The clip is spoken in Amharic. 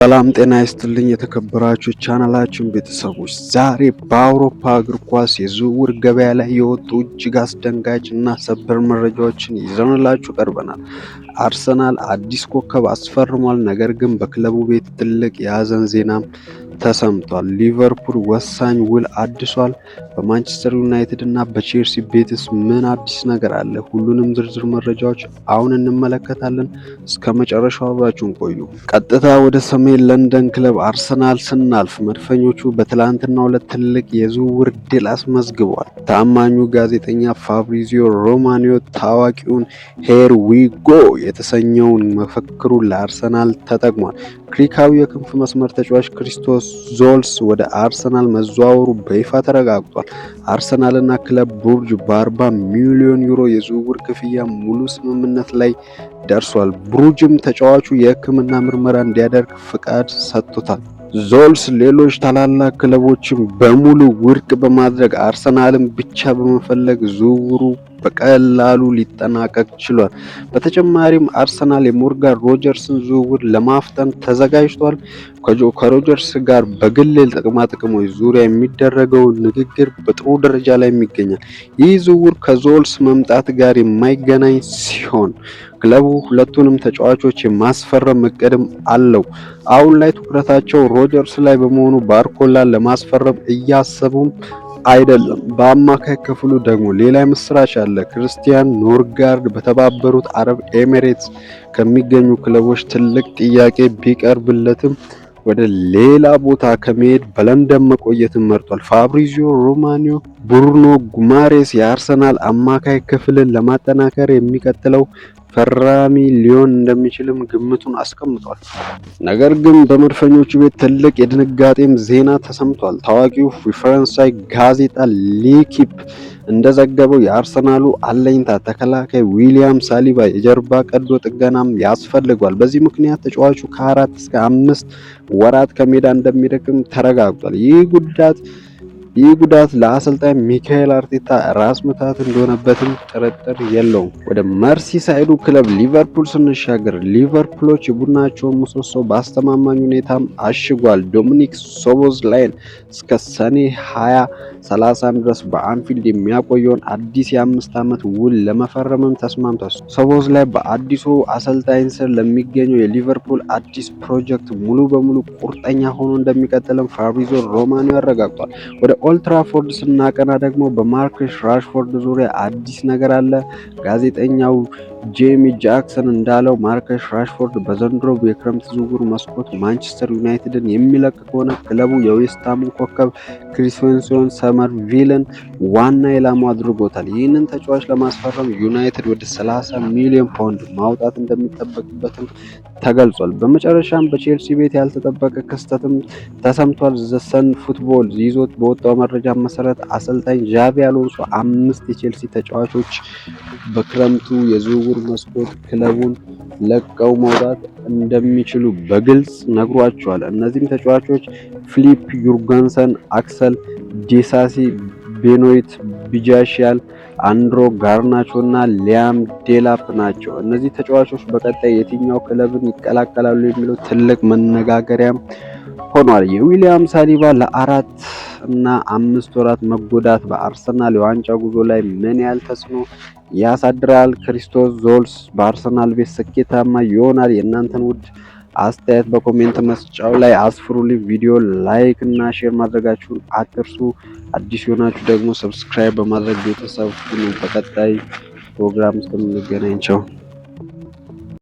ሰላም ጤና ይስጥልኝ የተከበራችሁ ቻናላችን ቤተሰቦች፣ ዛሬ በአውሮፓ እግር ኳስ የዝውውር ገበያ ላይ የወጡ እጅግ አስደንጋጭ እና ሰበር መረጃዎችን ይዘንላችሁ ቀርበናል። አርሰናል አዲስ ኮከብ አስፈርሟል። ነገር ግን በክለቡ ቤት ትልቅ የሀዘን ዜናም ተሰምቷል። ሊቨርፑል ወሳኝ ውል አድሷል። በማንቸስተር ዩናይትድ እና በቼልሲ ቤትስ ምን አዲስ ነገር አለ? ሁሉንም ዝርዝር መረጃዎች አሁን እንመለከታለን። እስከ መጨረሻው አብራችሁን ቆዩ። ቀጥታ ወደ ሰሜን ለንደን ክለብ አርሰናል ስናልፍ መድፈኞቹ በትላንትናው ዕለት ትልቅ የዝውውር ድል አስመዝግቧል። ታማኙ ጋዜጠኛ ፋብሪዚዮ ሮማኖ ታዋቂውን "Here we go" የተሰኘውን መፈክሩን ለአርሰናል ተጠቅሟል። ግሪካዊ የክንፍ መስመር ተጫዋች ክሪስቶስ ዞልስ ወደ አርሰናል መዘዋወሩ በይፋ ተረጋግጧል። አርሰናልና ክለብ ብሩጅ በ40 ሚሊዮን ዩሮ የዝውውር ክፍያ ሙሉ ስምምነት ላይ ደርሷል። ብሩጅም ተጫዋቹ የሕክምና ምርመራ እንዲያደርግ ፍቃድ ሰጥቶታል። ዞልስ ሌሎች ታላላቅ ክለቦችን በሙሉ ውድቅ በማድረግ አርሰናልን ብቻ በመፈለግ ዝውውሩ በቀላሉ ሊጠናቀቅ ችሏል። በተጨማሪም አርሰናል የሞርጋን ሮጀርስን ዝውውር ለማፍጠን ተዘጋጅቷል። ከሮጀርስ ጋር በግል ጥቅማ ጥቅሞች ዙሪያ የሚደረገው ንግግር በጥሩ ደረጃ ላይ ይገኛል። ይህ ዝውውር ከዞልስ መምጣት ጋር የማይገናኝ ሲሆን ክለቡ ሁለቱንም ተጫዋቾች የማስፈረም እቅድም አለው። አሁን ላይ ትኩረታቸው ሮጀርስ ላይ በመሆኑ ባርኮላን ለማስፈረም እያሰቡም አይደለም። በአማካይ ክፍሉ ደግሞ ሌላ የምስራች አለ። ክርስቲያን ኖርጋርድ በተባበሩት አረብ ኤሚሬትስ ከሚገኙ ክለቦች ትልቅ ጥያቄ ቢቀርብለትም ወደ ሌላ ቦታ ከመሄድ በለንደን መቆየትን መርጧል። ፋብሪዚዮ ሮማኖ ብሩኖ ጉማሬስ የአርሰናል አማካይ ክፍልን ለማጠናከር የሚቀጥለው ፈራሚ ሊሆን እንደሚችልም ግምቱን አስቀምጧል። ነገር ግን በመድፈኞቹ ቤት ትልቅ የድንጋጤም ዜና ተሰምቷል። ታዋቂው የፈረንሳይ ጋዜጣ ሌኪፕ እንደዘገበው የአርሰናሉ አለኝታ ተከላካይ ዊሊያም ሳሊባ የጀርባ ቀዶ ጥገናም ያስፈልገዋል። በዚህ ምክንያት ተጫዋቹ ከ4 እስከ 5 ወራት ከሜዳ እንደሚርቅም ተረጋግጧል። ይህ ጉዳት ለአሰልጣኝ ሚካኤል አርቴታ ራስ ምታት እንደሆነበትም ጥርጥር የለውም። ወደ መርሲሳይዱ ክለብ ሊቨርፑል ስንሻገር ሊቨርፑሎች የቡድናቸውን ምሰሶ በአስተማማኝ ሁኔታም አሽጓል። ዶሚኒክ ሶቦዝላይን እስከ ሰኔ 2031 ድረስ በአንፊልድ የሚያቆየውን አዲስ የ5 ዓመት ውል ለመፈረምም ተስማምቷል። ሶቦዝላይ በአዲሱ አሰልጣኝ ስር ለሚገኘው የሊቨርፑል አዲስ ፕሮጀክት ሙሉ በሙሉ ቁርጠኛ ሆኖ እንደሚቀጥልም ፋብሪዚዮ ሮማኖ አረጋግጧል። ወደ ኦልትራፎርድ ስናቀና ደግሞ በማርከስ ራሽፎርድ ዙሪያ አዲስ ነገር አለ። ጋዜጠኛው ጄሚ ጃክሰን እንዳለው ማርከስ ራሽፎርድ በዘንድሮ የክረምት ዝውውር መስኮት ማንቸስተር ዩናይትድን የሚለቅ ከሆነ ክለቡ የዌስትሃሙን ኮከብ ክሪስቴንሲዮን ሰመርቪልን ዋና ኢላማው አድርጎታል። ይህንን ተጫዋች ለማስፈረም ዩናይትድ ወደ 30 ሚሊዮን ፓውንድ ማውጣት እንደሚጠበቅበትም ተገልጿል። በመጨረሻም በቼልሲ ቤት ያልተጠበቀ ክስተትም ተሰምቷል። ዘ ሰን ፉትቦል ይዞት በወጣው መረጃ መሰረት አሰልጣኝ ዣቢ አሎንሶ አምስት የቼልሲ ተጫዋቾች በክረምቱ የዝውውር መስኮት ክለቡን ለቀው መውጣት እንደሚችሉ በግልጽ ነግሯቸዋል። እነዚህም ተጫዋቾች ፊሊፕ ዩርገንሰን፣ አክሰል ዲሳሲ፣ ቤኖይት ቢጃሺያል፣ አንድሮ ጋርናቾ እና ሊያም ዴላፕ ናቸው። እነዚህ ተጫዋቾች በቀጣይ የትኛው ክለብን ይቀላቀላሉ የሚለው ትልቅ መነጋገሪያም ሆኗል። የዊሊያም ሳሊባ ለ4 እና 5 ወራት መጎዳት በአርሰናል የዋንጫ ጉዞ ላይ ምን ያህል ተጽዕኖ ያሳድራል? ክሪስቶስ ዞልስ በአርሰናል ቤት ስኬታማ ይሆናል? የእናንተን ውድ አስተያየት በ comment መስጫው ላይ አስፍሩልኝ። ቪዲዮ like እና share ማድረጋችሁን አትርሱ። አዲስ የሆናችሁ ደግሞ subscribe በማድረግ ቤተሰብ ሁኑ። በቀጣይ ፕሮግራም እስከምንገናኝ ቻው።